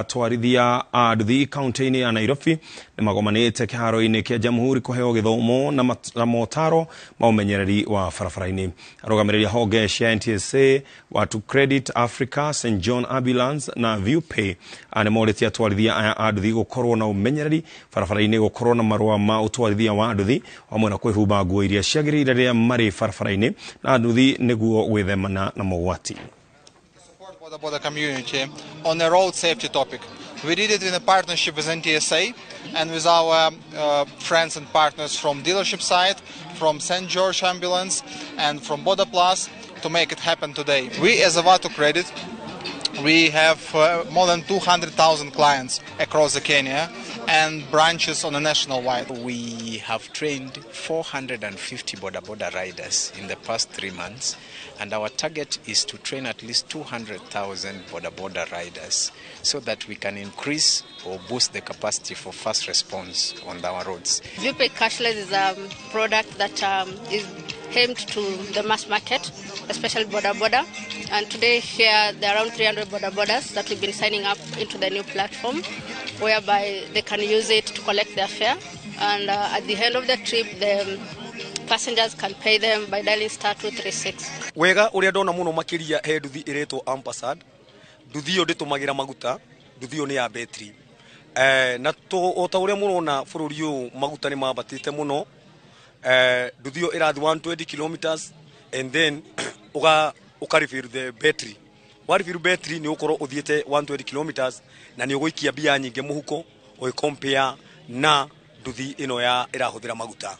Atwarithia a nduthi kaunti-inĩ ya Nairobi nĩ magomanĩte kĩharo-inĩ kĩa Jamhuri kũheo gĩthomo na motaro ma ũmenyereri wa barabara-inĩ. Arũgamĩrĩri a honge cia NTSA, Watu Credit Africa, St John Ambulance na Viewpay nĩ morĩtie atwarithia aya a nduthi gũkorwo na ũmenyereri barabara-inĩ, gũkorwo na marũa ma ũtwarithia wa nduthi hamwe na kwĩhumba nguo iria ciagĩrĩire rĩrĩa marĩ barabara-inĩ na nduthi nĩguo gwĩthemana na mogwati. Support Boda Boda community on a road safety topic. We did it in a partnership with NTSA and with our friends and partners from dealership side, from St. George Ambulance and from Boda Plus to make it happen today. We as a Watu Credit, we have more than 200,000 clients across the Kenya and branches on a national wide. We have trained 450 Boda Boda riders in the past 3 months, and our target is to train at least 200,000 Boda Boda riders so that we can increase or boost the capacity for fast response on our roads. ViewPay Cashless is a product that is aimed to the mass market, especially Boda Boda. And today here there are around 300 Boda Bodas that we've been signing up into the new platform, whereby they can use it to collect their fare. And at the end of the trip, the passengers can pay them by dialing *236. Wega uria ndona muno makiria he nduthi iretwo Ampersand, nduthi iyo nditumagira maguta, nduthi iyo ni ya betri na to o ta uria murona bururi uyu maguta ni mambatite muno. Nduthi iyo irathi 120 kilometers and then uka refill the battery. Wa refill battery, ni ukorwo uthiete 120 kilometers na ni uguikia mbia nyingi muhuko ũgĩ compare na nduthi ĩno ya ĩrahũthĩra maguta.